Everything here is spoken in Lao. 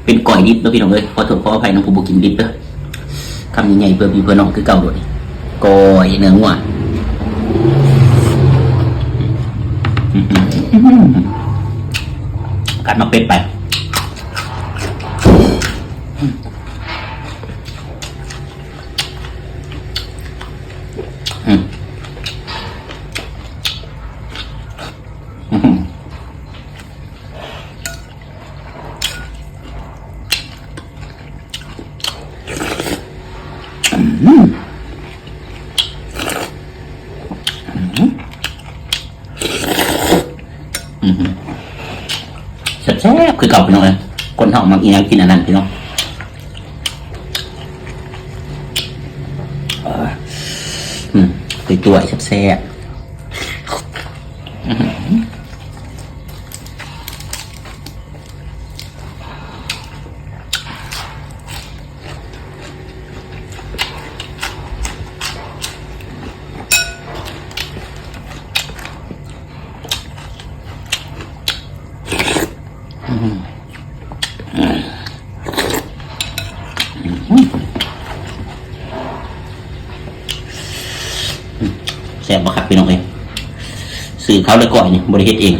ປັນກ້ອຍດິບເດີພີ່ນ້ອງເອີຍ ຂໍໂທດຂໍອະໄພນຳຜູ້ບໍ່ກິນດິບເດີ. ຄຳໃຫຍ່ໆ ເພື່ອພີ່ເພື່ອນ້ອງຄືເກົ່າໂລດ. ກ້ອຍເນື້ອງົວ ກັດໝາກເປັດໄປ. ແຊບໆ ຄືເກົ່າພີ່ນ້ອງເອີຍ ຄົນເຮົາມັກອີ່ຫຍັງກິນອັນນັ້ນພີ່ນ້ອງ. ເອີ ອືມ ໄປຕົວະແຊບໆ. ແຊບບໍ່ຄັກພີ່ນ້ອງເອີຍ ຊື້ເຂົ້າແລ້ວກ້ອຍນີ້ ບໍ່ໄດ້ເຮັດເອງ.